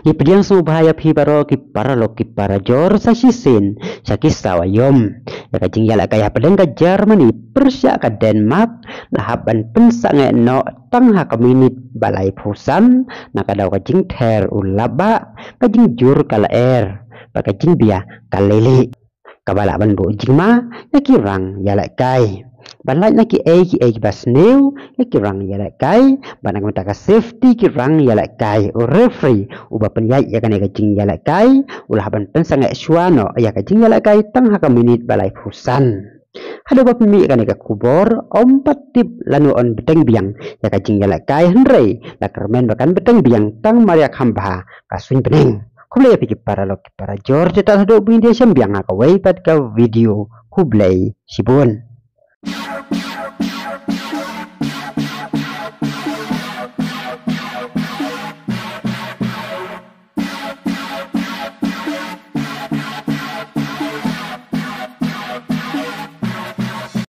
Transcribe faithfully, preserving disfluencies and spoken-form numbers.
Ngi pdiang sngewbha ïa phi baroh ki paralok ki parajor sa shisien sha ki saw aïom. Ïa ka jingïalehkai hapdeng ka Germany pyrshah ka Denmark la hap ban pynsangeh noh tang ha ka minit ba laiphew san na ka daw ka jingther u lapbah, ka jingjur ka lyer bad ka jingbia ka leilieh. Kaba lah ban buh jingma ïa ki rang ïalehkai. Ban lait na kiei kiei kiba sniew ïa ki rang ïalehkai, bad na ka bynta ka safety ki rang ïalehkai, u referee uba pynïaid ïa kane ka jingïalehkai u lah ban pynsangeh shuwa noh ïa ka jingïalehkai tang ha ka minit ba laiphew san. Haduh ba pynmih ïa kane ka khubor, ym pat tip lano yn bteng biang ïa ka jingïalehkai, hynrei la kyrmen ba kan bteng biang tang mar ïa kham bha ka suiñ bneng. Khublei ïa phi ki paralok ki parajor, te tat haduh ba ngin ïa shem biang ha kawei pat ka video. Khublei shibun.